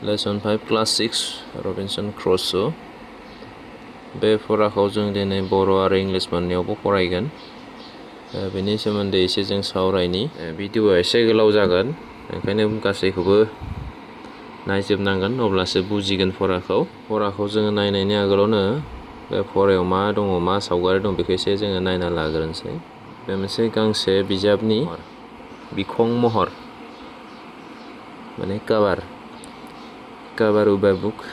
Lesson 5 Class 6 Robinson Crusoe बे फराखौ जों दिनै बर' आरो इंलिश मोननैयावबो फरायगोन बेनि सोमोन्दै एसे जों सावरायनि भिडिअआ एसे गोलाव जागोन ओंखायनो गासैखौबो नायजोबनांगोन अब्लासो बुजिगोन फराखौ जोङो नायनायनि आगोलावनो बे फरायाव मा दङ मा सावगारि दं बेखौ एसे जोङो नायना लाग्रोनोसै बे मोनसे गांसे बिजाबनि बिखं महर माने cover of a book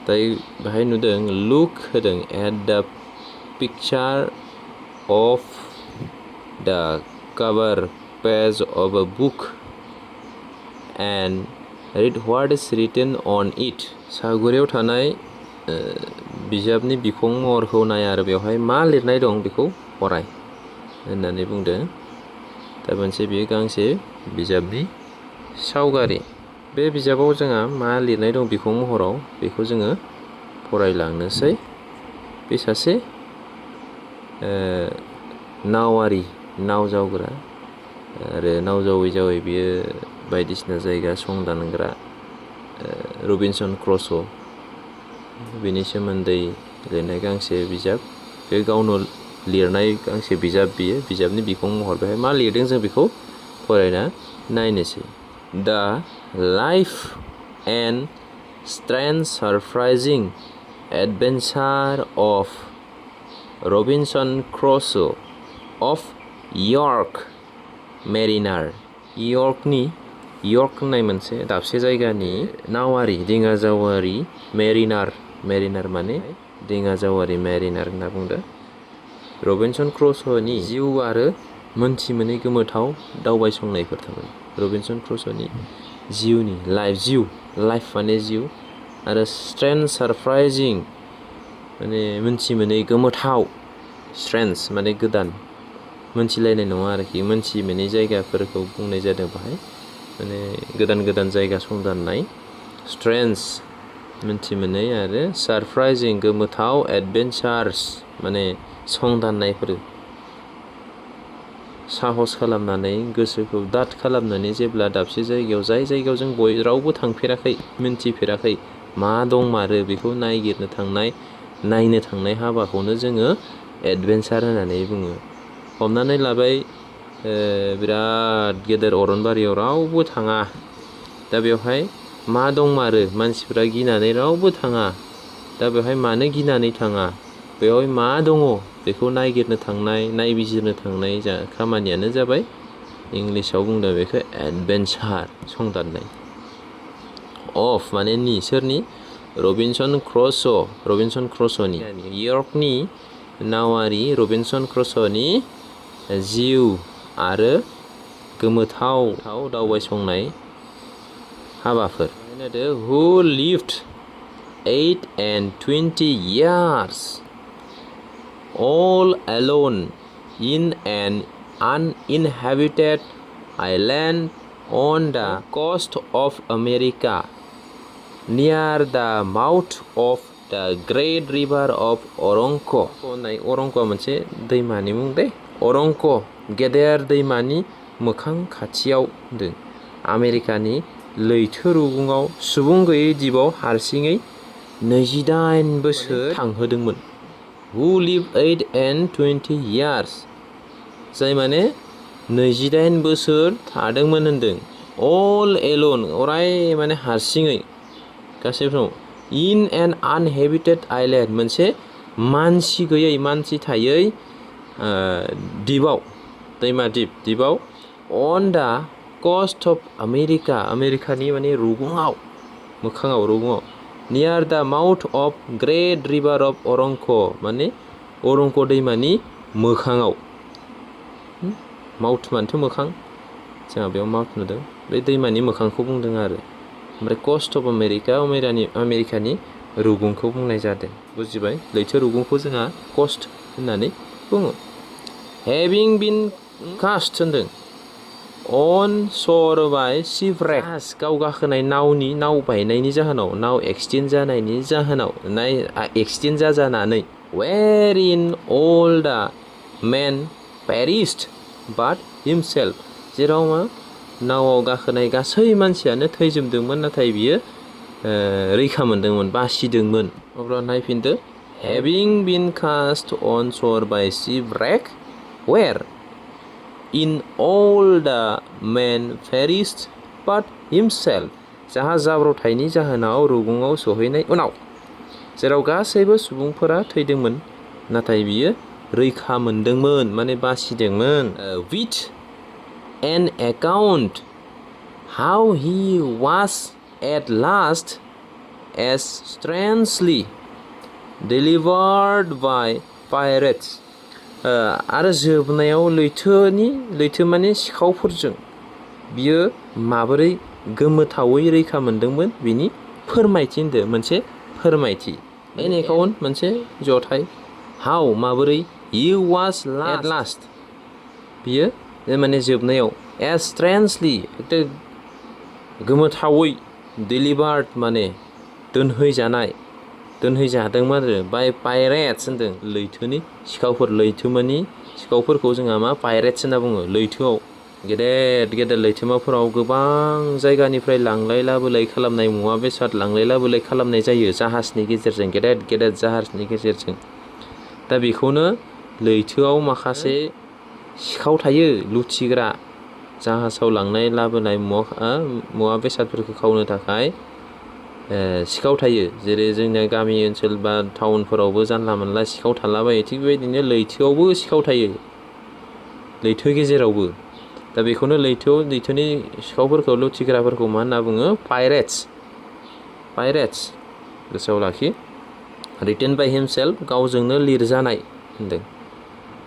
दायो बाहाय नुदों look होदों at the picture of the cover page of a book and read what is written on it सावगारियाव थानाय बिजाबनि बिखं महरखौ नाय आरो बेवहाय मा लिरनाय दं बेखौ फराय होननानै बुंदों दा मोनसे बियो गांसे बिजाबनि सावगारि बे बिजाबाव जोंहा मा लिरनाय दं बिखं महराव बेखौ जोङो फरायलांनोसै बे सासे नाव जावग्रा आरो नाव जावै बियो बायदिसिना जायगा संदानग्रा रबिनसन क्रुसो बेनि सोमोन्दै लिरनाय गांसे बिजाब बे गावनो लिरनाय गांसे बिजाब बियो बिजाबनि बिखं महर बेहाय मा लिरदों जों बेखौ फरायना नायनोसै The life and strange surprising adventure of Robinson Crusoe of York Mariner York होननाय मोनसे दाबसे जायगानि नावारि दिङा जावारि मेरिनार माने दिङा जावारि मेरिनार होनना बुंदों रबिनसन क्रुसोनि जिउ आरो मोनथि मोनै गोमोथाव दावबायसंनायफोर थाबाय रबिनसन क्रुसोनि जिउनि लाइफ माने जिउ आरो स्ट्रेन्ज सारप्राइजिं माने मोनथि मोनै गोमोथाव स्ट्रेन्ज माने गोदान मोनथिलायनाय नङा आरोखि मोनथि मोनै जायगाफोरखौ बुंनाय जादों बाहाय माने गोदान जायगा संदाननाय स्ट्रेन्ज मोनथि मोनै आरो सारप्राइजिं गोमोथाव एडभेन्चार्स माने संदाननायफोर साहस खालामनानै गोसोखौ दाद खालामनानै जेब्ला दाबसे जायगायाव जाय जायगायाव जों रावबो थांफेराखै मिन्थिफेराखै मा दंमारो बेखौ नायनो थांनाय हाबाखौनो जोङो एडभेन्चार होननानै बुङो हमनानै लाबाय बिराद गेदेर अरनबारियाव रावबो थाङा दा बेवहाय मा दंमारो मानसिफ्रा गिनानै रावबो थाङा दा बेवहाय मानो गिनानै थाङा बेवहाय मा दङ बेखौ नायबिजिरनो थांनाय खामानियानो जाबाय इंलिसाव बुंदों बेखौ एडभेन्चार संदाननाय अफ माने सोरनि रबिनसन क्रुसोनि यर्कनि नावारि रबिनसन क्रुसोनि जिउ आरो गोमोथाव दावबायसंनाय हाबाफोर who lived 8 and 20 years all alone in an uninhabited island on the coast of America near the mouth of the great river of Oronco मोनसे दैमानि मुं दे अरंक गेदेर दैमानि मोखां खाथियाव होनदों आमेरिकानि लैथो रुगुङाव सुबुं गैयै दिपआव हारसिङै 28 बोसोर थांहोदोंमोन who lived 8 and 20 years जाय माने 28 बोसोर थादोंमोन होनदों all alone अराय माने हारसिङै गासैबो in an uninhabited island मोनसे मानसि थायै दिपआव दैमा दिपआव on the coast of America आमेरिकानि माने मोखाङाव near the mouth of great river of Oronco माने अरंक दैमानि मोखाङाव माउथ मानोथ' मोखां जोंहा बेयाव माउथ नुदों बे दैमानि मोखांखौ बुंदों आरो ओमफ्राय कस्ट अफ आमेरिकानि रुगुंखौ बुंनाय जादों बुजिबाय लैथो रुगुंखौ जोंहा कस्ट होननानै बुङो having been cast होनदों on shore by shipwreck गाव गाखोनाय नाव बायनायनि जाहोनाव नाव एक्सटेन्ड जानायनि जाहोनाव extend जाजानानै wherein all the men perished but himself जेराव नावआव गाखोनाय गासै मानसियानो थैजोबदोंमोन नाथाय बियो रैखा मोनदोंमोन बासिदोंमोन अब्ला नायफिनदो having been cast on shore by shipwreck where in all the men perished but himself जाहाज जाब्रबथायनि जाहोनाव रुगुङाव सहैनाय उनाव जेराव गासैबो सुबुंफोरा थैदोंमोन नाथाय बियो रैखा मोनदोंमोन माने बासिदोंमोन with an account how he was at last as strangely delivered by pirates आरो जोबनायाव लैथोमानि सिखावफोरजों बियो माबोरै गोमोथावै रैखा मोनदोंमोन बिनि फोरमायथि होनदो मोनसे फोरमायथि एन एकाउन्ट मोनसे जथाय हाउ माबोरै he was at last बियो माने जोबनायाव as strangely गोमोथावै delivered माने दोनहैजादोंमोन आरो बाय पाइरेट्स होनदों लैथोनि सिखावफोर लैथोमानि सिखावफोरखौ जोंहा मा पाइरेट्स होनना बुङो लैथोआव गेदेर लैथोमाफोराव गोबां जायगानिफ्राय लांलाय लाबोलाय खालामनाय मुवा बेसाद लांलाय लाबोलाय खालामनाय जायो जाहाजनि गेजेरजों गेदेर जाहाजनि गेजेरजों दा बेखौनो लैथोआव माखासे सिखाव थायो लुथिग्रा जाहाजाव लांनाय लाबोनाय मुवा बेसादफोरखौ खावनो थाखाय सिखाव थायो जेरै जोंना गामि ओनसोल बा टाउनफोरावबो जानला मोनला सिखाव थालाबायो थिग बेबायदिनो लैथोआवबो सिखाव थायो लैथो गेजेरावबो दा बेखौनो लैथोनि सिखावफोरखौ लुथिग्राफोरखौ मा होनना बुङो पाइरेट्स गोसोआव लाखि रिटेन बाय हिमसेल्फ गावजोंनो लिरजानाय होनदों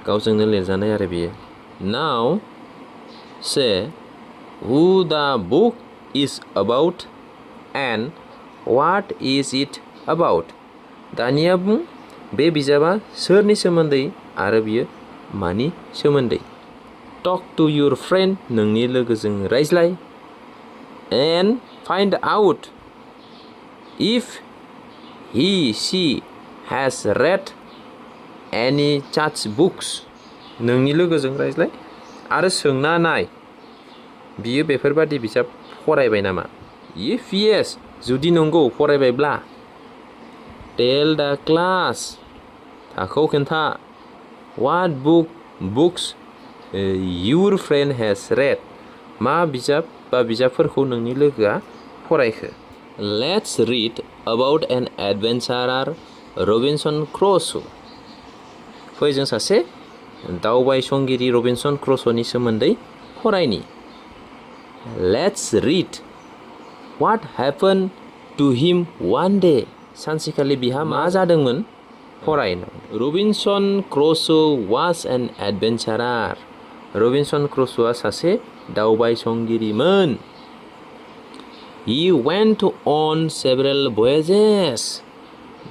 गावजोंनो लिरजानाय आरो बियो नाउ से हु दा book is about and What is it about? दानिया बुं बे बिजाबा सोरनि सोमोन्दै आरो बियो मानि सोमोन्दै Talk to your friend नोंनि लोगोजों रायज्लाय and find out if she has read any such books नोंनि लोगोजों रायज्लाय आरो सोंना नाय बियो बेफोरबादि बिजाब फरायबाय नामा if yes जुदि नंगौ फरायबायब्ला टेल द क्लास थाखोआव खोन्था what books your friend has read मा बिजाब बा बिजाबफोरखौ नोंनि लोगोआ फरायखो Let's read about an adventurer Robinson Crusoe फै जों सासे दावबायसंगिरि रबिनसन क्रुस'नि सोमोन्दै फरायनि Let's read What happened to him one day? सानसेखालि बिहा मा जादोंमोन? फराय Robinson Crusoe was an adventurer. Robinson Crusoeआ सासे दावबायसंगिरिमोन. He went on several voyages.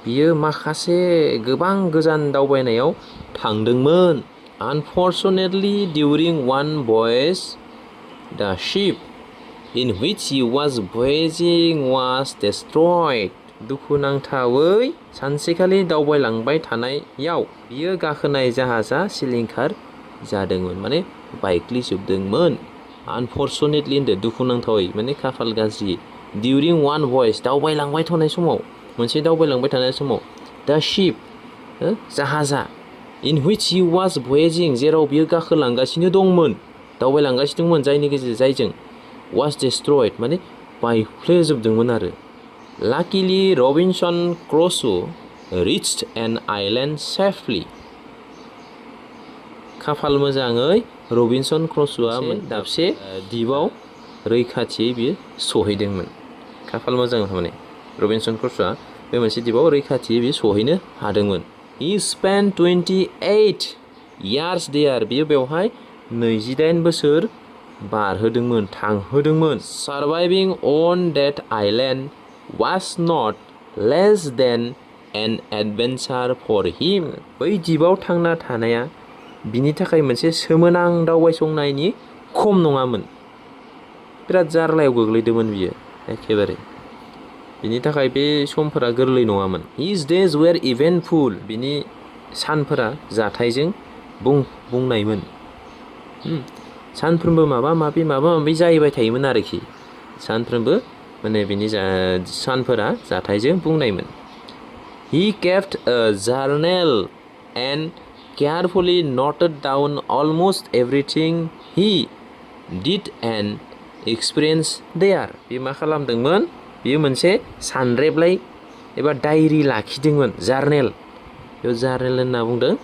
बियो माखासे गोबां गोजान दावबायनायाव थांदोंमोन. Unfortunately, during one voyage, the ship in which he was voyaging was destroyed. दुखुनांथावै सानसेखालि दावबायलांबाय थानायाव बियो गाखोनाय जाहाजा सिलिंखार जादोंमोन माने बायग्लिजोबदोंमोन Unfortunately होनदो दुखुनांथावै माने खाफाल गाज्रि During one voyage दावबायलांबाय थानाय समाव मोनसे दावबायलांबाय थानाय समाव the ship जाहाजा in which he was voyaging जेराव बियो गाखोलांगासिनो दंमोन दावबायलांगासिनो दंमोन जायजों was destroyed माने बायफ्लेजोबदोंमोन आरो Luckily Robinson Crusoe reached an island safely खाफाल मोजाङै रबिनसन क्रुस'आ दाबसे दिपआव रैखाथियै बियो सहैदोंमोन खाफाल मोजां माने रबिनसन क्रुस'आ बे मोनसे दिपआव रैखाथियै बियो सहैनो हादोंमोन He spent 28 years there बियो बेवहाय 28 बोसोर बारहोदोंमोन थांहोदोंमोन Surviving on that island was not less than an adventure for him बै दिपआव थांना थानाया बिनि थाखाय मोनसे सोमोनां दावबायसंनायनि खम नङामोन बिराद जारलायाव गोग्लैदोंमोन बियो एखेबारे बिनि थाखाय बे समफोरा गोरलै नङामोन His days were eventful बिनि सानफोरा जाथायजों बुंनायमोन सानफ्रोमबो माबा माबि जाहैबाय थायोमोन आरोखि सानफ्रोमबो माने बिनि सानफोरा जाथायजों बुंनायमोन। He kept a journal and carefully noted down almost everything he did and experienced there. बे मा खालामदोंमोन? बेयो मोनसे सानरेबलाय एबा डायरि लाखिदोंमोन, जार्नेल। बेयाव जार्नेल होनना बुंदों,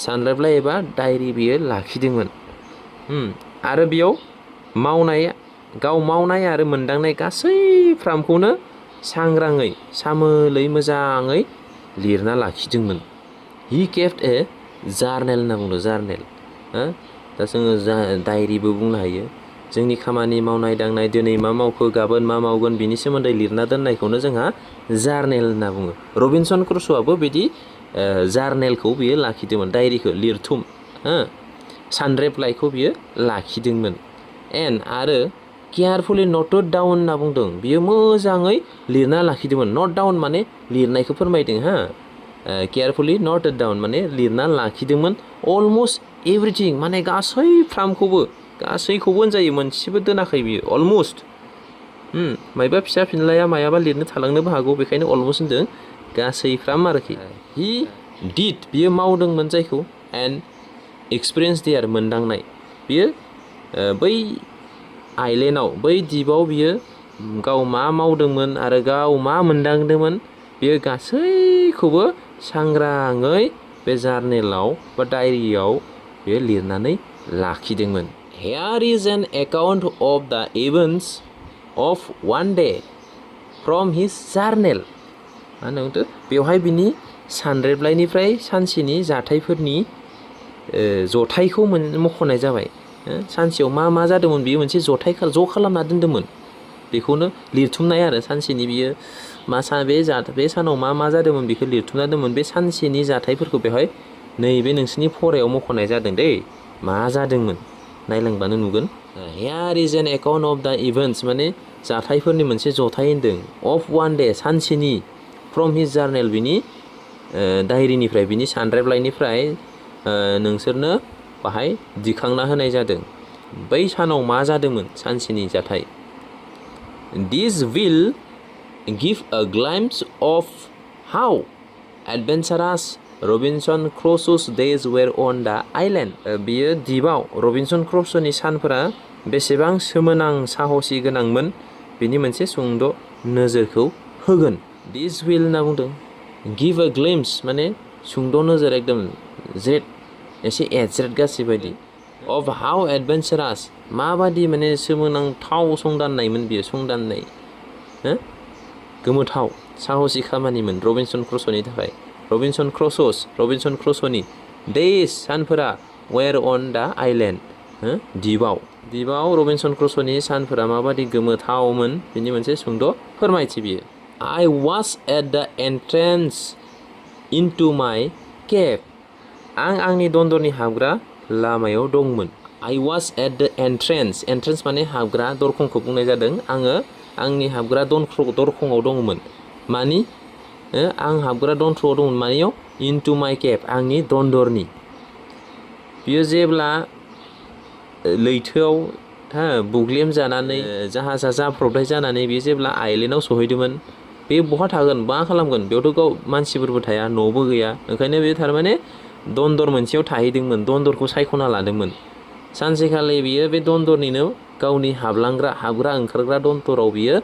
सानरेबलाय एबा डायरि बियो लाखिदोंमोन। आरो बेयाव गाव मावनाय आरो मोनदांनाय गासै फ्रामखौनो सांग्राङै सामोलै मोजाङै लिरना लाखिदोंमोन। He kept a journal होनना बुंदों, जार्नेल। दा जोङो डायरिबो बुंनो हायो। जोंनि खामानि मावनाय दांनाय, दिनै मा मावखो, गाबोन मा मावगोन, बिनि सोमोन्दै लिरना दोननायखौनो जोंहा जार्नेल होनना बुङो। रबिनसन क्रुस'आबो बिदि जार्नेलखौ बियो लाखिदोंमोन, डायरिखौ, लिरथुम सानरेबलाइखौ बियो लाखिदोंमोन। आरो केयारफुलि नटेड डाउन होनना बुंदों, बियो मोजाङै लिरना लाखिदोंमोन। नट डाउन माने लिरनायखौ फोरमायदों। केयारफुलि नटेड डाउन माने लिरना लाखिदोंमोन। अलमस्ट एभ्रिथिं माने गासैखौबो होनजायो, मोनसेबो दोनाखै बियो। अलमस्ट मायबा फिसा फिनलाया मायाबा लिरनो थालांनोबो हागौ, बेखायनो अलमस्ट होनदों, गासैफ्राम आरोखि। हि डिड बियो मावदोंमोन जायखौ, एन्ड एक्सपिरियेन्स देयार मोनदांनाय, बियो बै आइलेण्डआव, बै द्वीपआव बियो गाव मा मावदोंमोन आरो गाव मा मोनदांदोंमोन, बियो गासैखौबो सांग्राङै बे जार्नेलाव बा डायरियाव बियो लिरनानै लाखिदोंमोन। Here is an account of the events of one day from his journal. मा होनना बुंदों? बेवहाय बिनि सानरेबलाइनिफ्राय सानसेनि जाथायफोरनि जथायखौ मख'नाय जाबाय। सानसेयाव मा जादोंमोन, बियो मोनसे ज' खालामना दोन्दोंमोन। बेखौनो लिरथुमनाय आरो सानसेनि बियो बे सानाव मा जादोंमोन बेखौ लिरथुमना दोनोमोन। बे सानसेनि जाथायफोरखौ बेवहाय नैबे नोंसोरनि फरायाव मख'नाय जादों दै, मा जादोंमोन नायलांबानो नुगोन। Here is an account of the events माने जाथायफोरनि मोनसे जथाय होनदों। of one day सानसेनि, from his journal बिनि डायरिनिफ्राय, बिनि सानरेबलाइनिफ्राय नोंसोरनो बाहाय दिखांना होनाय जादों। बै सानाव मा जादोंमोन, सानसेनि जाथाय। This will give a glimpse of how adventurous Robinson Crusoe's days were on the island. बियो द्वीपआव रबिनसन क्रुस'नि सानफोरा बेसेबां सोमोनां साहसि गोनांमोन, बिनि मोनसे सुंद' नोजोरखौ होगोन। This will होनना बुंदों, give a glimpse माने सुंद' नोजोर, एकदम एसे एज्रेद गासै बायदि। of how adventurous माबादि माने सोमोनांथाव संदाननायमोन बियो, संदाननाय गोमोथाव साहसि खामानिमोन रबिनसन क्रुस'नि थाखाय। रबिनसन क्रुस'नि डेज सानफोरा वेर अन दा आइलेण्ड द्वीपआव रबिनसन क्रुस'नि सानफोरा माबादि गोमोथावमोन, बिनि मोनसे सुंद' फोरमायथि बियो। I was at the entrance into my cave. आं आंनि दन्दरनि हाबग्रा लामायाव दंमोन। I was at the entrance माने हाबग्रा दरखंखौ बुंनाय जादों। आङो आंनि हाबग्रा दरखंआव दंमोन। मानि आं हाबग्रा दरखंआव दंमोन मानियाव, into my cave आंनि दन्दरनि। बियो जेब्ला लैथोआव बुग्लेम जानानै जाहाजा जाब्रबथाय जानानै बियो जेब्ला आइलेण्डआव सहैदोंमोन, बे बहा थागोन, मा खालामगोन, बेयावथ' गाव मानसिफोरबो थाया, न'बो गैया, ओंखायनो बे थारमाने दन्दर मोनसेयाव थाहैदोंमोन, दन्दरखौ सायख'ना लादोंमोन। सानसेखालि बियो बे दन्दरनिनो गावनि हाबग्रा ओंखारग्रा दन्दराव बियो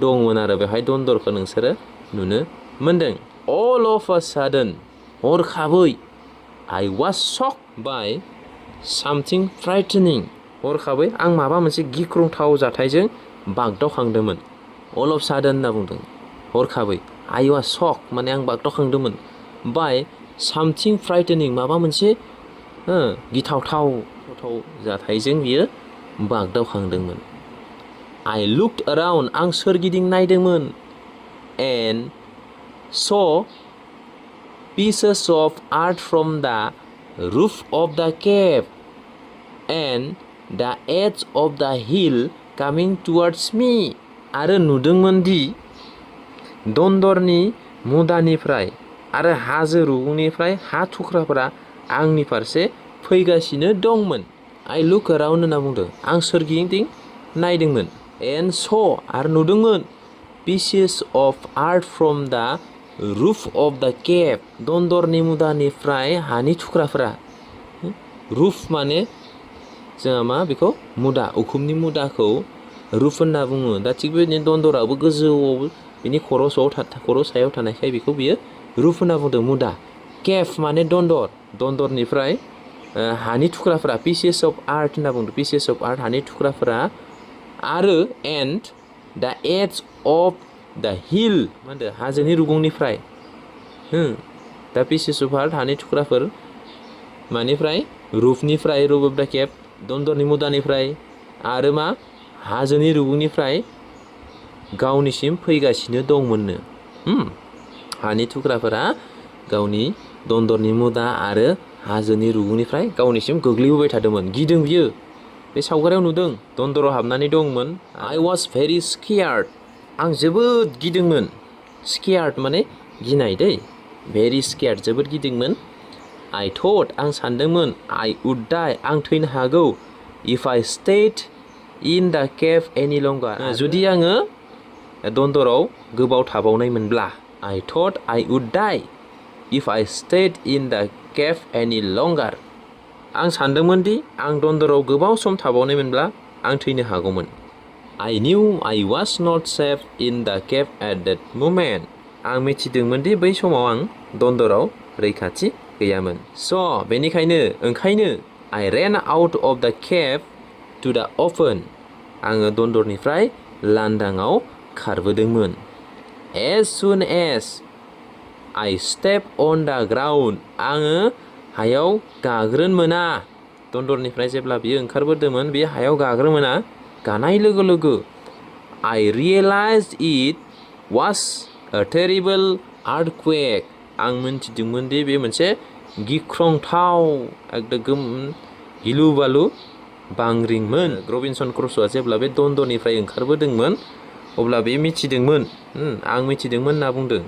दंमोन आरो बेवहाय दन्दरखौ नोंसोरो नुनो मोनदों। All of a sudden हरखाबै I was shocked by something frightening हरखाबै आं माबा मोनसे गिख्रंथाव जाथायजों बागदावखांदोंमोन। All of a sudden होनना बुंदों, हरखाबै। I was shocked माने आं बागदावखांदोंमोन। by something frightening माबा मोनसे गिथावथाव जाथायजों बियो बागदावखांदोंमोन। I looked around आं सोरगिदिं नायदोंमोन and saw pieces of earth from the roof of the cave and the edge of the hill coming towards me आरो नुदोंमोन दि दन्दरनि मुदानिफ्राय आरो हाजो रुगुंनिफ्राय हा थुख्राफोरा आंनि फारसे फैगासिनो दंमोन। I look around होनना बुंदों, आं सोरगिदिं नायदोंमोन। and saw आरो नुदोंमोन pieces of art from the roof of the cave. दन्दरनि मुदानिफ्राय हानि थुख्राफोरा रुफ माने जोंहा मा बेखौ मुदा उखुमनि मुदाखौ रुफ होनना बुङो दा थिग बेबायदिनो दन्दराबो गोजौआव बिनि खर' सायाव थानायखाय बेखौ बियो रुफ होनना बुंदों मुदा केफ माने दन्दरनिफ्राय हानि थुख्राफोरा पिसेस अफ आर्ट होनना बुंदों पिसेस अफ आर्ट हानि थुख्राफोरा आरो एन्ड दा एड्स अफ दा हिल मा होनदों हाजोनि रुगुंनिफ्राय दा पिसेस अफ आर्ट हानि थुख्राफोर मानिफ्राय रुफनिफ्राय रुफ अफ दा केफ दन्दरनि मुदानिफ्राय आरो मा हाजोनि रुगुंनिफ्राय गावनिसिम फैगासिनो दंमोननो हानि थुख्राफोरा गावनि दन्दरनि मुदा आरो हाजोनि रुगुंनिफ्राय गावनिसिम गोग्लैबोबाय थादोंमोन गिदों बियो बे सावगारियाव नुदों दन्दराव हाबनानै दंमोन I was very scared आं जोबोद गिदोंमोन scared माने गिनाय दै very scared जोबोद गिदोंमोन I thought आं सानदोंमोन I would die आं थैनो हागौ if I stayed in the cave any longer जुदि आङो दन्दराव गोबाव थाबावनायमोनब्ला I thought I would die if I stayed in the cave any longer आं सानदोंमोन दि आं दन्दराव गोबाव सम थाबावनायमोनब्ला आं थैनो हागौमोन I knew I was not safe in the cave at that moment आं मिथिदोंमोन दि बै समाव आं दन्दराव रैखाथि गैयामोन बेनिखायनो ओंखायनो I ran out of the cave to the open आङो दन्दरनिफ्राय लांदाङाव खारबोदोंमोन as soon as I stepped on the ground आङो हायाव गाग्रोन मोना दन्दरनिफ्राय जेब्ला बियो ओंखारबोदोंमोन बे हायाव गाग्रोन मोना गानाय लोगो लोगो I realized it was a terrible earthquake आं मिन्थिदोंमोन दि बे मोनसे गिख्रंथाव एकदम गिलु बालु बांग्रिंमोन रबिनसन क्रुस'आ जेब्ला बे दन्दरनिफ्राय ओंखारबोदोंमोन अब्ला बे मिथिदोंमोन आं मिथिदोंमोन होनना बुंदों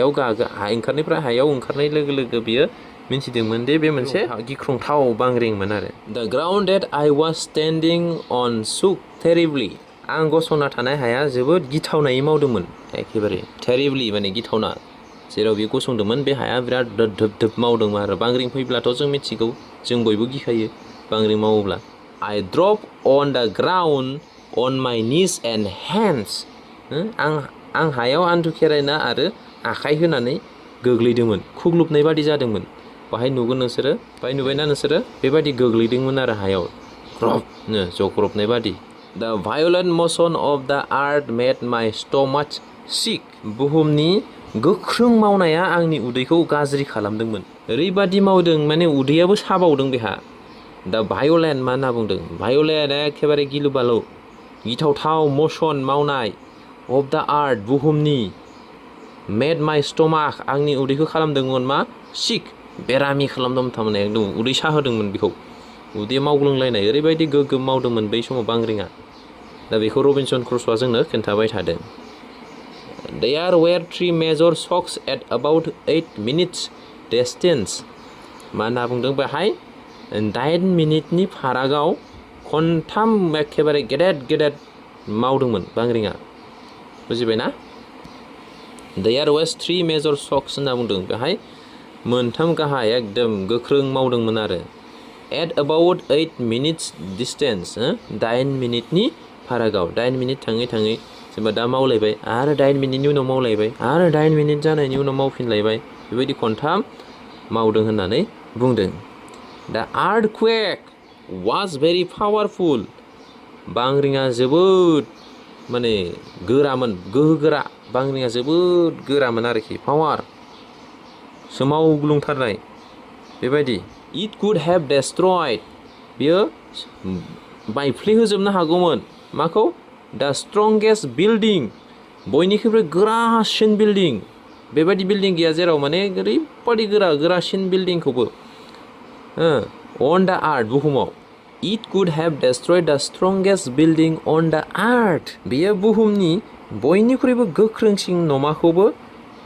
ओंखारनायनिफ्राय हायाव ओंखारनाय लोगो लोगो बियो मिथिदोंमोन दि बे मोनसे गिख्रंथाव बांग्रिंमोन आरो The ground that I was standing on shook terribly आं गसंना थानाय हाया जोबोद गिथावनायै मावदोंमोन एखेबारे terribly माने गिथावना जेराव बियो गसंदोंमोन बे हाया बिराद धोब मावदोंमोन आरो बांग्रिं फैब्लाथ' जों मिथिगौ जों बयबो गिखायो बांग्रिं मावोब्ला I dropped on the ground on my knees and hands आं हायाव आन्थु खेरायना आरो आखाइ होनानै गोग्लैदोंमोन खुग्लुबनाय बादि जादोंमोन बाहाय नुगोन नोंसोरो बाहाय नुबायना नोंसोरो बेबादि गोग्लैदोंमोन आरो हायाव ग्रबनो जग्रबनाय बादि The violent motion of the earth made my stomach sick बुहुमनि गोख्रों मावनाया आंनि उदैखौ गाज्रि खालामदोंमोन ओरैबादि मावदों माने उदैयाबो साबावदों बेहा दा भायलेन्ट मा होनना बुंदों भायलेन्ट एखेबारे गिलु बालु गिथावथाव मसन मावनाय अफ दा आर्थ बुहुमनि मेड माइ स्टमाक आंनि उदैखौ खालामदोंमोन मा सिक बेरामि खालामदोंमोन थारमाने एकदम उदै साहोदोंमोन बेखौ उदै मावग्लुंलायनाय ओरैबायदि गोगोम मावदोंमोन बै समाव बांग्रिङा दा बेखौ रबिनसन क्रुस'आ जोंनो खोन्थाबाय थादों There were 3 major shocks at about 8 minutes distance मा होनना बुंदों बेहाय 8 मिनिटनि फारागाव खनथाम एखेबारे गेदेर मावदोंमोन बांग्रिङा बुजिबायना There was 3 major shocks होनना बुंदों बेहाय मोनथाम गाहाय एकदम गोख्रों मावदोंमोन आरो at about 8 minutes distance 8 मिनिटनि फारागाव 8 मिनिट थाङै जेनेबा दा मावलायबाय आरो 8 मिनिटनि उनाव मावलायबाय आरो 8 मिनिट जानायनि उनाव मावफिनलायबाय बेबायदि खनथाम मावदों होननानै बुंदों The earthquake was very powerful बांग्रिङा जोबोद माने गोरामोन गोहोगोरा बांग्रिङा जोबोद गोरामोन आरोखि पावार सोमावग्लुंथारनाय बेबायदि It could have destroyed बियो बायफ्लेहोजोबनो हागौमोन माखौ The strongest building बयनिख्रुइबो गोरासिन बिल्डिं बेबायदि बिल्डिं गैया जेराव माने ओरैबादि गोरासिन बिल्डिंखौबो on the earth बुहुमाव It could have destroyed the strongest building on the earth बेयो बुहुमनि बयनिख्रुइबो गोख्रोंसिन न'माखौबो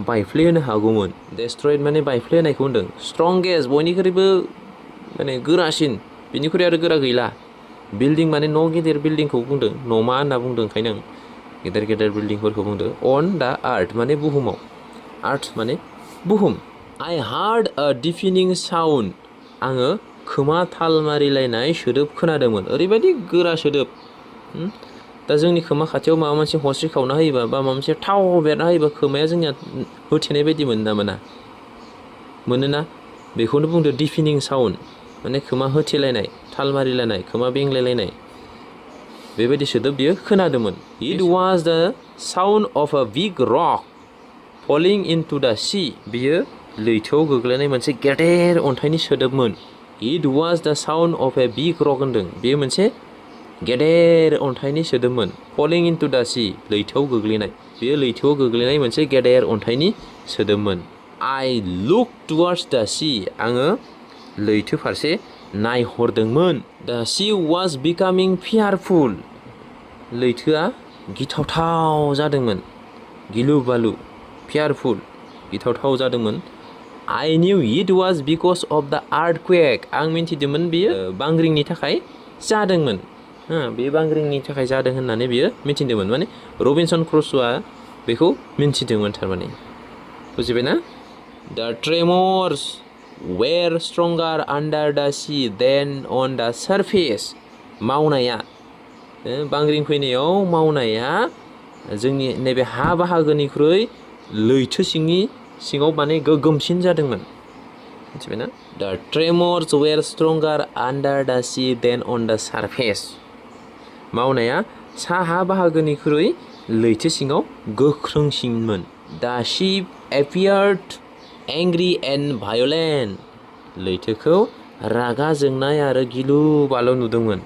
बायफ्लेहोनो हागौमोन destroyed माने बायफ्लेहोनायखौ होनदों strongest बयनिख्रुइबो माने गोरासिन बिनिख्रुइ आरो गोरा गैला बिल्डिं माने न' गिदिर बिल्डिंखौ बुंदों न'मा होनना बुंदों ओंखायनो गेदेर गेदेर बिल्डिंफोरखौ बुंदो अन दा आर्थ माने बुहुमाव आर्थ माने बुहुम I heard a deafening sound आङो खोमा थाल मारिलायनाय सोदोब खोनादोंमोन ओरैबायदि गोरा सोदोब दा जोंनि खोमा खाथियाव माबा मोनसे हस्रि खावना होयोबा बा माबा मोनसे थाव बेरना होयोबा खोमाया जोंनिया होथेनाय बायदि मोना मोनोना बेखौनो बुंदो डिफिनिं साउन्ड माने खोमा होथेलायनाय थाल मारिलायनाय खोमा बेंलायलायनाय बेबायदि सोदोब बियो खोनादोंमोन It was the sound of a big rock falling into the sea बियो लैथोआव गोग्लैनाय मोनसे गेदेर अन्थाइनि सोदोबमोन It was the sound of a big rock होनदों बेयो मोनसे गेदेर अन्थाइनि सोदोबमोन falling into the sea लैथोआव गोग्लैनाय बेयो लैथोआव गोग्लैनाय मोनसे गेदेर अन्थाइनि सोदोबमोन I looked towards the sea आङो लैथो फारसे नायहरदोंमोन The sea was becoming fearful लैथोआ गिथावथाव जादोंमोन गिलु बालु fearful गिथावथाव जादोंमोन I knew it was because of the earthquake आं मिन्थिदोंमोन बियो बांग्रिंनि थाखाय जादोंमोन बे बांग्रिंनि थाखाय जादों होननानै बियो मिन्थिदोंमोन माने रबिनसन क्रुस'आ बेखौ मिन्थिदोंमोन थारमाने बुजिबायना The tremors were stronger under the sea than on the surface मावनाया बांग्रिं फैनायाव मावनाया जोंनि नैबे हा बाहागोनिख्रुइ लैथो सिङाव माने गोगोमसिन जादोंमोन मिथिबायना The tremors were stronger under the sea than on the surface मावनाया साहा बाहागोनिख्रुइ लैथो सिङाव गोख्रोंसिनमोन The ship appeared angry and violent लैथोखौ रागा जोंनाय आरो गिलु बालु नुदोंमोन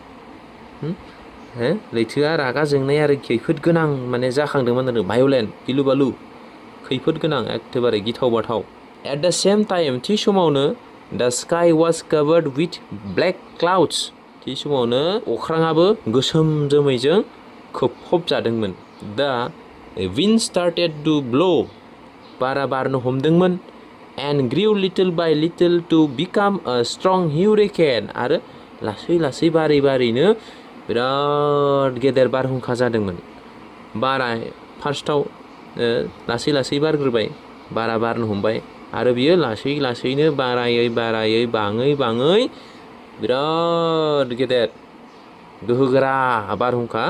लैथोआ रागा जोंनाय आरो खैफोद गोनां माने जाखांदोंमोन आरो भायलेन्ट गिलु बालु खैफोद गोनां एखेबारे गिथाव बाथाव At the same time थि समावनो The sky was covered with black clouds थि समावनो अख्राङाबो गोसोम जोमैजों खोबफब जादोंमोन The wind started to blow बारा बारनो हमदोंमोन and grew little by little to become a strong hurricane आरो लासै लासै बारैनो बिराद गेदेर बारहुंखा जादोंमोन बारा फार्स्टआव लासै लासै बारग्रोबाय बारा बारनो हमबाय आरो बियो लासै लासैनो बारायै बाङै बिराद गेदेर गोहोगोरा बारहुंखा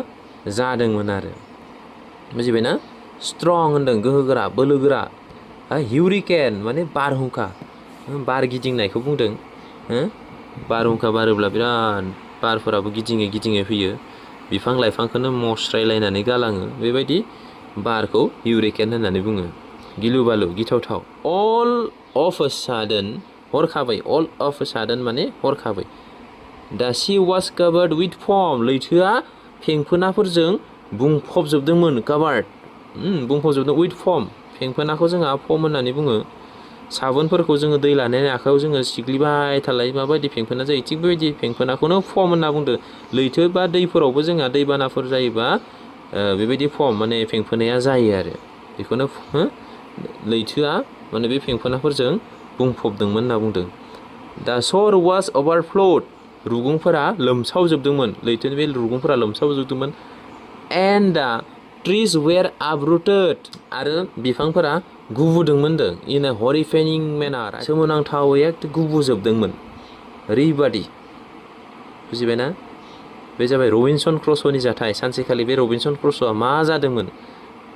जादोंमोन आरो बुजिबायना स्ट्रं होनदों गोहोगोरा बोलोगोरा हिउरिकेन माने बारहुंखा बार गिदिंनायखौ बुंदों बारहुंखा बारोब्ला बिराद बारफोराबो गिदिङै फैयो बिफां लाइफांखौनो मस्रायलायनानै गालाङो बेबायदि बारखौ हिउरिकेन होननानै बुङो गिलु बालु गिथावथाव all of a sudden हरखाबै all of a sudden माने हरखाबै The sea was covered with foam लैथोआ फेंफोनाफोरजों बुंफबजोबदोंमोन covered बुंफबजोबदों with foam फेंफोनाखौ जोंहा फम होननानै बुङो साबोनफोरखौ जोङो दै लानानै आखायाव जोङो सिग्लिबाय थालाय माबायदि फेंफोना जायो थिग बेबायदि फेंफोनाखौनो फम होनना बुंदो लैथो बा दैफोरावबो जोंहा दैबानाफोर जायोबा बेबायदि फम माने फेंफोनाया जायो आरो बेखौनो लैथोआ माने बे फेंफोनाफोरजों बुंफबदोंमोन होनना बुंदों The shore was overflowed रुगुंफोरा लोमसावजोबदोंमोन लैथोनि बे रुगुंफोरा लोमसावजोबदोंमोन and the trees were uprooted आरो बिफांफोरा गुबुदोंमोन in a horrifying manner सोमोनांथावै एखे गुबुजोबदोंमोन ओरैबादि बुजिबायना बे जाबाय रबिनसन क्रुस'नि जाथाय सानसेखालि बे रबिनसन क्रुस'आ मा जादोंमोन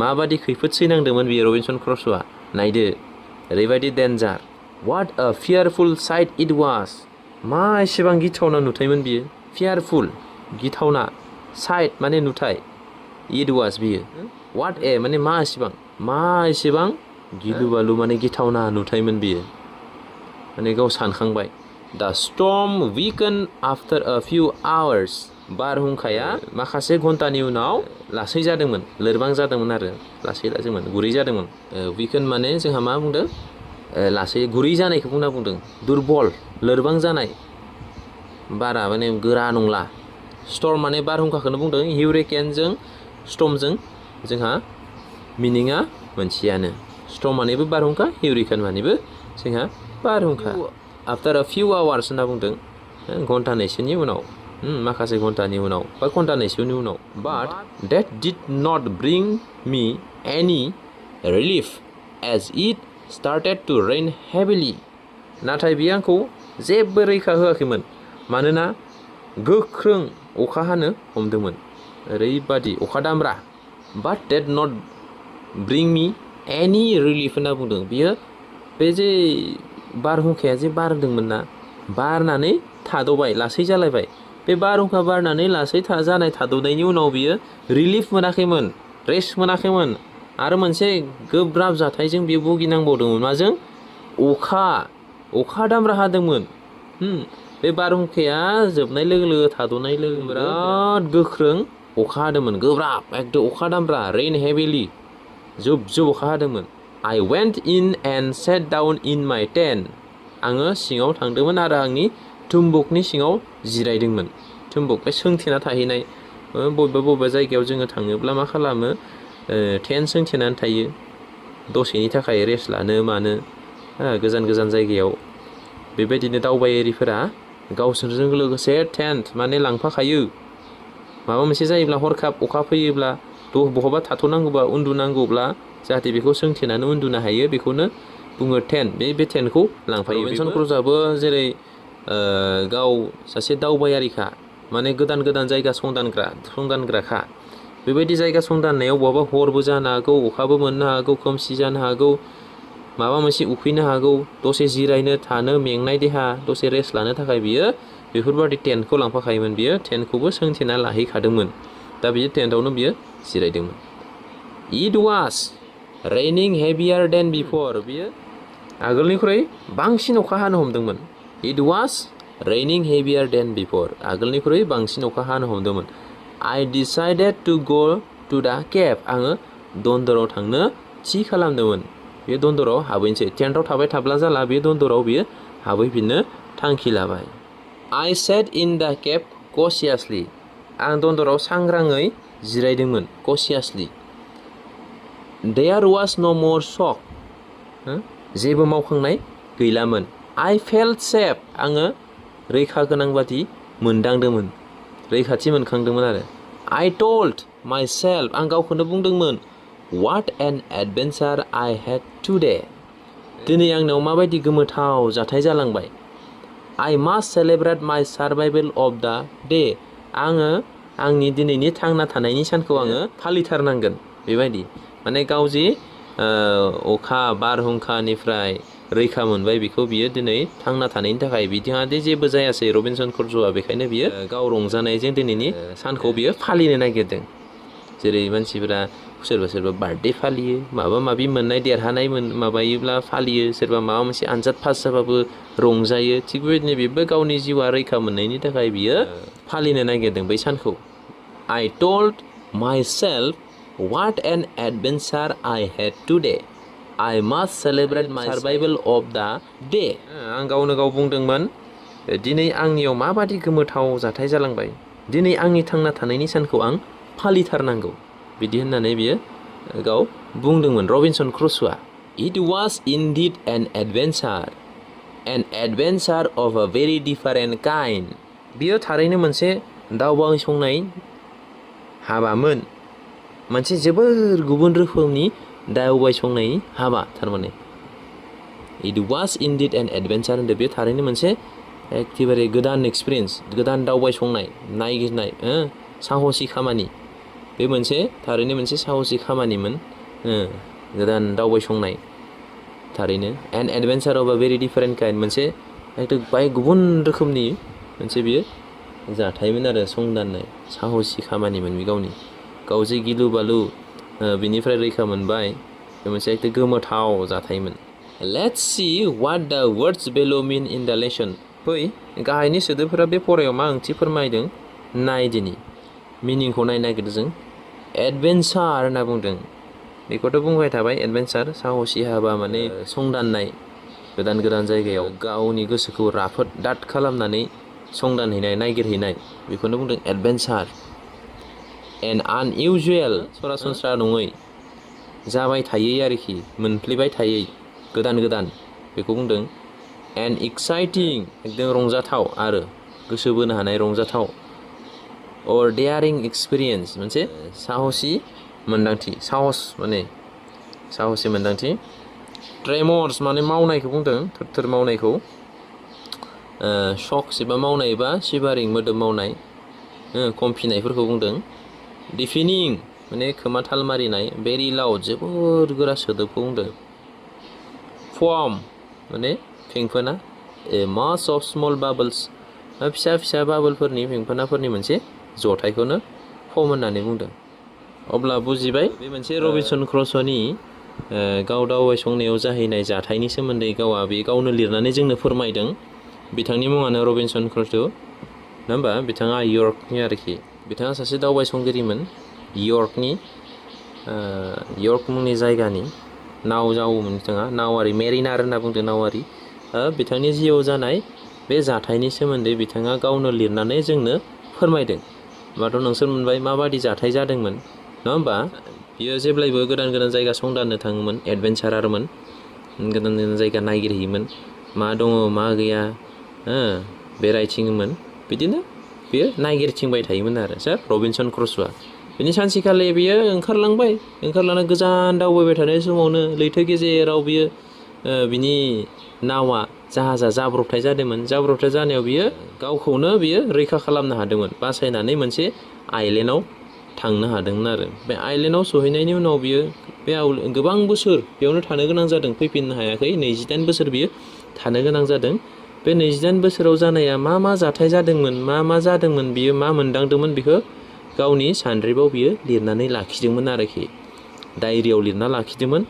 माबादि खैफोद सैनांदोंमोन बेयो रबिनसन क्रुस'आ नायदो ओरैबायदि डेन्जार What a fearful sight it was मा एसेबां गिथावना नुथायमोन बियो fearful गिथावना sight माने नुथाय it was बियो What a माने मा एसेबां गिलु बालु माने गिथावना नुथायमोन बियो माने गाव सानखांबाय The storm weakened after a few hours बारहुंखाया माखासे घन्टानि उनाव लासै जादोंमोन लोरबां जादोंमोन आरो लासै गुरै जादोंमोन weaken माने जोंहा मा बुंदों लासै गुरै जानायखौ बुंदों दुरबल लोरबां जानाय बारा माने गोरा नंला स्टर्म माने बारहुंखाखौनो बुंदों हिउरिकेनजों स्टर्मजों जोंहा मिनिङा मोनसेयानो स्टर्म मानेबो बारहुंखा हिउरिकेन मानेबो जोंहा बारहुंखा आफ्टार अ फिउ आवार्स होनना बुंदों घन्टानैसोनि उनाव माखासे घन्टानि उनाव बा घन्टानैसोनि उनाव but that did not bring me any relief as it started to rain heavily नाथाय बियो आंखौ जेबो रैखा होआखैमोन मानोना गोख्रों अखा हानो हमदोंमोन ओरैबादि अखा दामब्रा but that not bring me any relief होनना बुंदों बियो बे जे बारहुंखाया जे बारदोंमोन ना बारनानै थाद'बाय लासै जालायबाय बे बारहुंखा बारनानै लासै जानाय थाद'नायनि उनाव बियो रिलिफ मोनाखैमोन रेस्ट मोनाखैमोन आरो मोनसे गोब्राब जाथायजों बियो भुगिनांबावदोंमोन माजों अखा दामब्रा हादोंमोन बे बारहुंखाया जोबनाय लोगो लोगो थाद'नाय लोगो बिराद गोख्रों अखा हादोंमोन गोब्राब एकदम अखा दामब्रा रेन हेभिलि जुब जुब अखा हादोंमोन I went in and sat down in my tent आङो सिङाव थांदोंमोन आरो आंनि थुम्बुकनि सिङाव जिरायदोंमोन थुम्बुक बे सोंथेना थाहैनाय बबेबा जायगायाव जोङो थाङोब्ला मा खालामो टेन्ट सोंथेनानै थायो दसेनि थाखाय रेस्ट लानो मानो गोजान गोजान जायगायाव बेबायदिनो दावबायारिफोरा गावसोरजों लोगोसे टेन्ट माने लांफाखायो माबा मोनसे जायोब्ला हरखाब अखा फैयोब्ला बहाबा थाथ'नांगौबा उन्दुनांगौब्ला जाहाथे बेखौ सोंथेनानै उन्दुनो हायो बेखौनो बुङो टेन्ट बे टेन्टखौ लांफायो रबिनसन क्रुजआबो जेरै गाव सासे दावबायारिखा माने गोदान गोदान जायगा संदानग्राखा बेबायदि जायगा संदाननायाव बहाबा हरबो जानो हागौ अखाबो मोननो हागौ खोमसि जानो हागौ माबा मोनसे उखैनो हागौ दसे जिरायनो थानो मेंनाय देहा दसे रेस्ट लानो थाखाय बियो बेफोरबायदि टेन्टखौ लांफाखायोमोन बियो टेन्टखौबो सोंथेना लाहैखादोंमोन दा बियो टेन्टआवनो बियो जिरायदोंमोन It was raining heavier than before बियो आगोलनिख्रुइ बांसिन अखा हानो हमदोंमोन It was raining heavier than before आगोलनिख्रुइ बांसिन अखा हानो हमदोंमोन I decided to go to the cave आङो दन्दराव थांनो थि खालामदोंमोन बे दन्दराव हाबहैनोसै टेन्टआव थाबाय थाब्ला जाला बे दन्दराव बियो हाबहैफिननो थांखि लाबाय I sat in the cave cautiously आं दन्दराव सांग्राङै जिरायदोंमोन cautiously There was no more shock जेबो मावखांनाय गैलामोन I felt safe आङो रैखा गोनां बादि मोनदांदोंमोन रैखाथि मोनखांदोंमोन आरो I told myself आं गावखौनो बुंदोंमोन What an adventure I had today दिनै आंनाव माबायदि गोमोथाव जाथाय जालांबाय I must celebrate my survival of the day आङो आंनि दिनैनि थांना थानायनि सानखौ आङो फालिथारनांगोन बेबायदि माने गाव जि अखा बारहुंखानिफ्राय रैखा मोनबाय बेखौ बियो दिनै थांना थानायनि थाखाय बिथाङा दि जेबो जायासै रबिनसन क्रुजआ बेखायनो बियो गाव रंजानायजों दिनैनि सानखौ बियो फालिनो नागिरदों जेरै मानसिफोरा सोरबा बार्थडे फालियो माबा माबि मोननाय देरहानाय माबायोब्ला फालियो सोरबा माबा मोनसे आनजाद पास जाबाबो रंजायो थिग बेबायदिनो बेबो गावनि जिउआ रैखा मोननायनि थाखाय बियो फालिनो नागिरदों बै सानखौ I told myself What an adventure I had today I must celebrate my survival of the day आं गावनो गाव बुंदोंमोन दिनै आंनियाव माबादि गोमोथाव जाथाय जालांबाय दिनै आंनि थांना थानायनि सानखौ आं फालिथारनांगौ बिदि होननानै बियो गाव बुंदोंमोन Robinson क्रुसआ It was indeed an adventure of a very different kind बियो थारैनो मोनसे दावबायसंनाय हाबामोन मोनसे जोबोर गुबुन रोखोमनि दावबायसंनायनि हाबा थारमाने It was indeed an adventure होनदो बे थारैनो मोनसे एखेबारे गोदान एक्सपिरियेन्स गोदान दावबायसंनाय नायगिरनाय साहसि खामानि बे मोनसे थारैनो मोनसे साहसि खामानिमोन गोदान दावबायसंनाय थारैनो An adventure of a very different kind मोनसे एकदम बाय गुबुन रोखोमनि मोनसे बियो जाथायमोन आरो संदाननाय साहसि खामानिमोन बे गाव जे गिलु बालु बिनिफ्राय रैखा मोनबाय बे मोनसे एकदम गोमोथाव जाथायमोन Let's see what the words below mean in the lesson फै गाहायनि सोदोबफोरा बे फरायाव मा ओंथि फोरमायदों नाय दिनै मिनिंखौ नायनो नागिरदों जों एडभेन्सार होनना बुंदों बेखौथ' बुंबाय थाबाय एडभेन्सार साहसि हाबा माने संदाननाय गोदान गोदान जायगायाव गावनि गोसोखौ राफोद दाद खालामनानै संदानहैनाय नागिरहैनाय बेखौनो बुंदों एडभेन्सार एन आनइउजुवेल सरासनस्रा नङै जाबाय थायै आरोखि मोनफ्लेबाय थायै गोदान गोदान बेखौ बुंदों एन एक्साइटिं एकदम रंजाथाव आरो गोसो बोनो हानाय रंजाथाव or daring experience मोनसे साहसि मोन्दांथि साहस माने साहसि मोन्दांथि ट्रेमर्स माने मावनायखौ बुंदों थोर मावनायखौ शक्स एबा मावनाय एबा शिभारिं मोदोम मावनाय कमफिनायफोरखौ बुंदों डिफिनिं माने खोमा थाल मारिनाय भेरि लाउड जोबोर गोरा सोदोबखौ बुंदों फर्म माने फेंफोना ए मास अफ स्मल बाबल्स फिसा फिसा बाबोलफोरनि फेंफोनाफोरनि मोनसे जथायखौनो फर्म होननानै बुंदों अब्ला बुजिबाय बे मोनसे रबिनसन क्रुस'नि गाव दावबायसंनायाव जाहैनाय जाथायनि सोमोन्दै गावनो लिरनानै जोंनो फोरमायदों बिथांनि मुङानो रबिनसन क्रुस' नङा होमबा बिथाङा यर्कनि आरोखि बिथाङा सासे दावबायसंगिरिमोन यर्कनि यर्क मुंनि जायगानि नाव जावोमोन बिथाङा नावारि मेरिनार होनना बुंदों नावारि बिथांनि जिउआव जानाय बे जाथायनि सोमोन्दै बिथाङा गावनो लिरनानै जोंनो फोरमायदों होमबाथ' नोंसोर मोनबाय माबादि जाथाय जादोंमोन नङा होमबा बियो जेब्लायबो गोदान गोदान जायगा संदाननो थाङोमोन एडभेन्सारारमोन गोदान गोदान जायगा नागिरहैयोमोन मा दङ मा गैया बेरायथिङोमोन बिदिनो बियो नागिरथिंबाय थायोमोन आरो सार रबिनसन क्रुस'आ बिनि सानसेखालि बियो ओंखारलांना गोजान दावबायबाय थानाय समावनो लैथो गेजेराव बियो बिनि नावा जाहाजा जाब्रबथाय जादोंमोन जाब्रबथाय जानायाव बियो गावखौनो बियो रैखा खालामनो हादोंमोन बासायनानै मोनसे आइलेण्डआव थांनो हादोंमोन आरो बे आइलेण्डआव सहैनायनि उनाव बियो बे गोबां बोसोर बेयावनो थानो गोनां जादों फैफिननो हायाखै 28 बोसोर बियो थानो गोनां जादों बे 28 बोसोराव जानाया मा जाथाय जादोंमोन मा जादोंमोन बियो मा मोनदांदोंमोन बेखौ गावनि सानद्रिबाव बियो लिरनानै लाखिदोंमोन आरोखि डायरियाव लिरना लाखिदोंमोन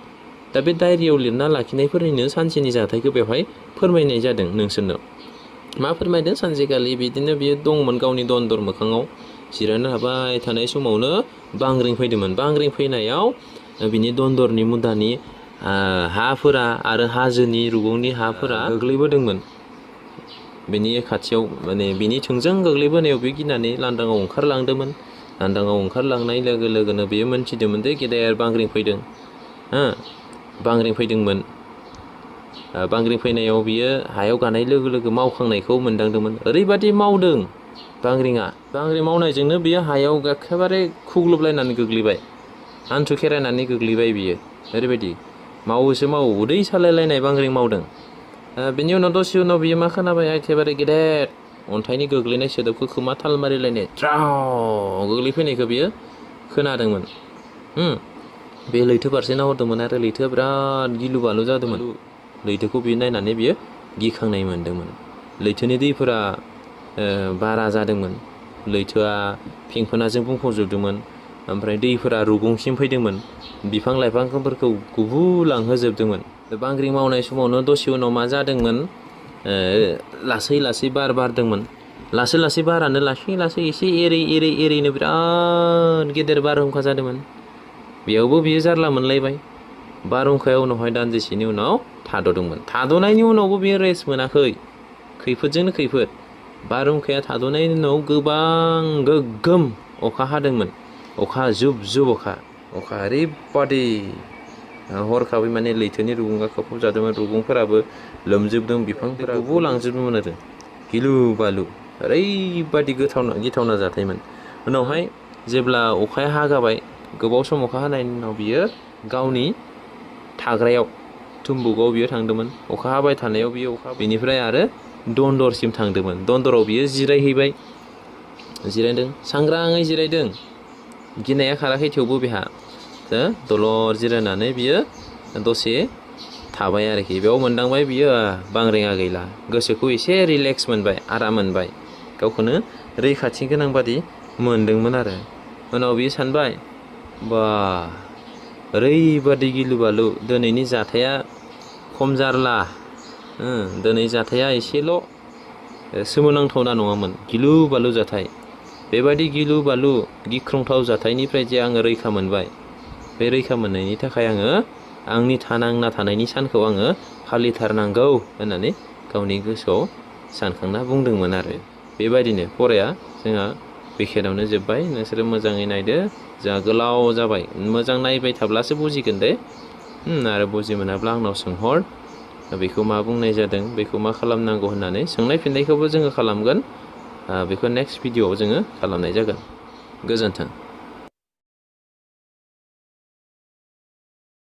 दा बे डायरियाव लिरना लाखिनायफोरनिनो सानसेनि जाथायखौ बेवहाय फोरमायनाय जादों नोंसोरनो मा फोरमायदों सानसेखालि बिदिनो बियो दंमोन गावनि दन्दर मोखाङाव जिरायना थाबाय थानाय समावनो बांग्रिं फैदोंमोन बांग्रिं फैनायाव बिनि दन्दरनि मुदानि हाफोरा आरो हाजोनि रुगुंनि हाफोरा गोग्लैबोदोंमोन बिनि खाथियाव माने बिनि थोंजों गोग्लैबोनायाव बे गिनानै लांदाङाव ओंखारलांदोंमोन लांदाङाव ओंखारलांनाय लोगो लोगोनो बेयो मोनथिदोंमोन दे गेदेर बांग्रिं फैदों बांग्रिं फैदोंमोन बांग्रिं फैनायाव बियो हायाव गानाय लोगो लोगो मावखांनायखौ मोनदांदोंमोन ओरैबादि मावदों बांग्रिं मावनायजोंनो बियो हायाव एखेबारे खुग्लुबलायनानै गोग्लैबाय हान्थु खेरायनानै गोग्लैबाय बियो ओरैबायदि मावोसो मावो उदै सालायलायनाय बांग्रिं मावदों बिनि उनाव दसे उनाव बियो मा खोनाबाय एखेबारे गेदेर अन्थाइनि गोग्लैनाय सोदोबखौ खोमा थाल मारिलायनाय द्राव गोग्लैफैनायखौ बियो खोनादोंमोन बे लैथो फारसे नाहरदोंमोन आरो लैथोआ बिराद गिलु बालु जादोंमोन लैथोखौ बियो नायनानै बियो गिखांनाय मोन्दोंमोन लैथोनि दैफोरा बारा जादोंमोन लैथोआ फेंफोनाजों बुंफबजोबदोंमोन ओमफ्राय दैफोरा रुगुंसिम फैदोंमोन बिफां लाइफांफोरखौ गुबुलांहोजोबदोंमोन बांग्रिं मावनाय समावनो दसे उनाव मा जादोंमोन लासै लासै बार बारदोंमोन लासै लासै बारानो लासै एसे एरैनो बिराद गेदेर बारहुंखा जादोंमोन बेयावबो बियो जारला मोनलायबाय बारहुंखाया उनावहाय दान्दिसेनि उनाव थाद'दोंमोन थाद'नायनि उनावबो बियो रेस्ट मोनाखै खैफोदजोंनो खैफोद बारहुंखाया थाद'नायनि उनाव गोबां गोग्गोम अखा हादोंमोन अखा जुब अखा ओरैबादि हरखाबै माने लैथोनि रुगुङा खोबजादोंमोन रुगुंफोराबो लोमजोबदों बिफांफोरा गुबुलांजोबदोंमोन आरो गिलु बालु ओरैबादि गिथावना जाथायमोन उनावहाय जेब्ला अखाया हागाबाय गोबाव सम अखा हानायनि उनाव बियो गावनि थाग्रायाव थुम्बुकआव बियो थांदोंमोन अखा हाबाय थानायाव बियो बेनिफ्राय आरो दन्दरसिम थांदोंमोन दन्दराव बियो जिरायदों सांग्राङै जिरायदों गिनाया खाराखै थेवबो बेहा दलर जिरायनानै बियो दसे थाबाय आरोखि बेयाव मोनदांबाय बियो बांग्रिङा गैला गोसोखौ एसे रिलेक्स मोनबाय आराम मोनबाय गावखौनो रैखाथि गोनां बादि मोनदोंमोन आरो उनाव बियो सानबाय बा ओरैबादि गिलु बालु दिनैनि जाथाया खम जारला दिनै जाथाया एसेल' सोमोनांथावना नङामोन गिलु बालु जाथाय बेबायदि गिलु बालु गिख्रंथाव जाथायनिफ्राय जे आङो रैखा मोनबाय बे रैखा मोननायनि थाखाय आङो आंनि थांना थानायनि सानखौ आङो फालिथारनांगौ होननानै गावनि गोसोआव सानखांना बुंदोंमोन आरो बेबायदिनो फराया जोंहा बेखेनावनो जोब्बाय नोंसोरो मोजाङै नायदो जोंहा गोलाव जाबाय मोजां नायबाय थाब्लासो बुजिगोन दे आरो बुजि मोनाब्ला आंनाव सोंहर बेखौ मा बुंनाय जादों बेखौ मा खालामनांगौ होननानै सोंनाय फिननायखौबो जोङो खालामगोन बेखौ नेक्स्ट भिडिअआव जोङो खालामनाय जागोन गोजोन्थों।